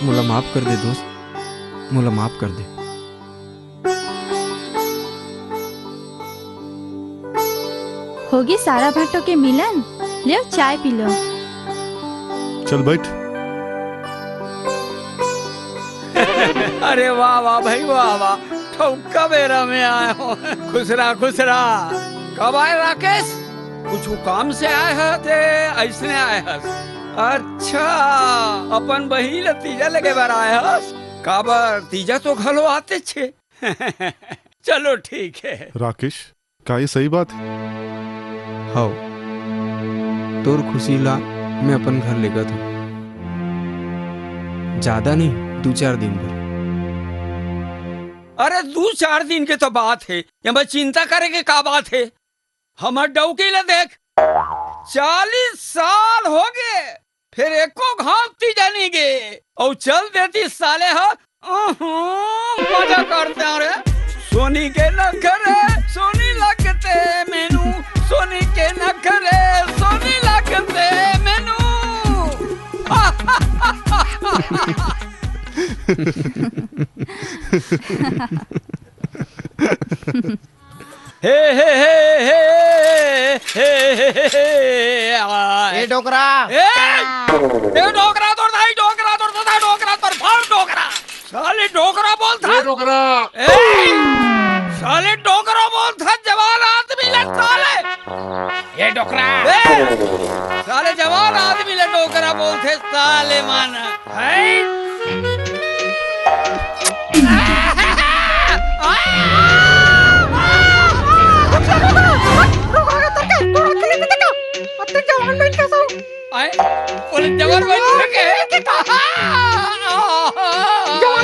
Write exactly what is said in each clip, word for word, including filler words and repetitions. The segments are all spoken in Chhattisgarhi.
मोला माफ कर दे दोस्त, मोला माफ कर दे। होगे सारा भांटो के मिलन, लेव चाय पी लो। चल बैठ। अरे वाह वाह भाई वाह वाह, ठौका बेरा में आए हो। खुश रहा खुश रहा। कब आए राकेश? कुछ काम से आए ह ते अइसने आए हस? अच्छा, अपन बहिनी ल तीजा लेगे बर आए हस? काबर तीजा तो घलो आते छे। चलो ठीक है। राकेश, का ये सही बात है? हव, तोर खुशी ला मैं अपन घर लेगत हूँ। ज्यादा नहीं, दू चार दिन बर। अरे दू चार दिन के तो बात है, एमा चिंता करे के का बात है? हमर डौकी ला देख, चालीस साल हो गए, फिर एको घांव तीजा नहीं गे। अउ चल देती साले ह, अहं, मजा करते हैं रे। सोनी के नखरे, सोनी लगते मेनू, सोनी के नखरे, सोनी लगते मेनू। हे, हे, हे, हे, हे, हे, हे, हे, हे, आ, ए, डोकरा। ए, ए, डोकरा तोर दाई, डोकरा तोर दादा, डोकरा तोर फर डोकरा। साले डोकरा बोलथा। ए, डोकरा। ए, साले डोकरा बोलथा, जवान आदमी ले साले। ए, डोकरा। ए, साले जवान आदमी ले डोकरा बोलथे, साले मन। जवान,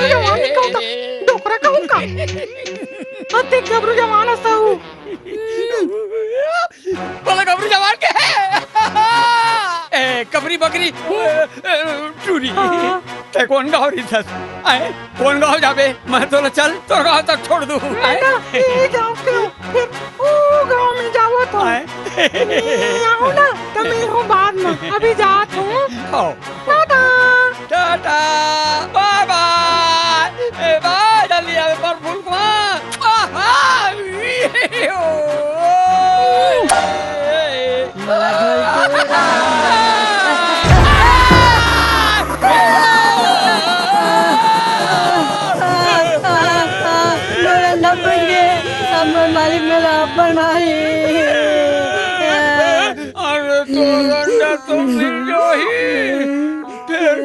जवान नहीं कहूँ का? डोकरा कहूँ का? अते गबरू जवान हस। बोले गबरू जवान के। ए, कबरी बकरी, ए, ए, टूरी। हाँ। ते कोन गाँव रहिथस? आए, कोन गाँव जाबे? मैं तोला चल, तोर गाँव तक छोड़ दूँ। आए? बेटा, ये गाँव के फिर ओ गाँव में जावत हूँ। आए? मैं आऊँ ना, तो मिलहूँ बाद में। अभी जात हूँ। आओ। टाटा। टाटा। बाय बाय। ए, बाय, जल्दी आवे पर फूल कुमार। आहा! अरे तो रंडा तो मिल गयो ही। फिर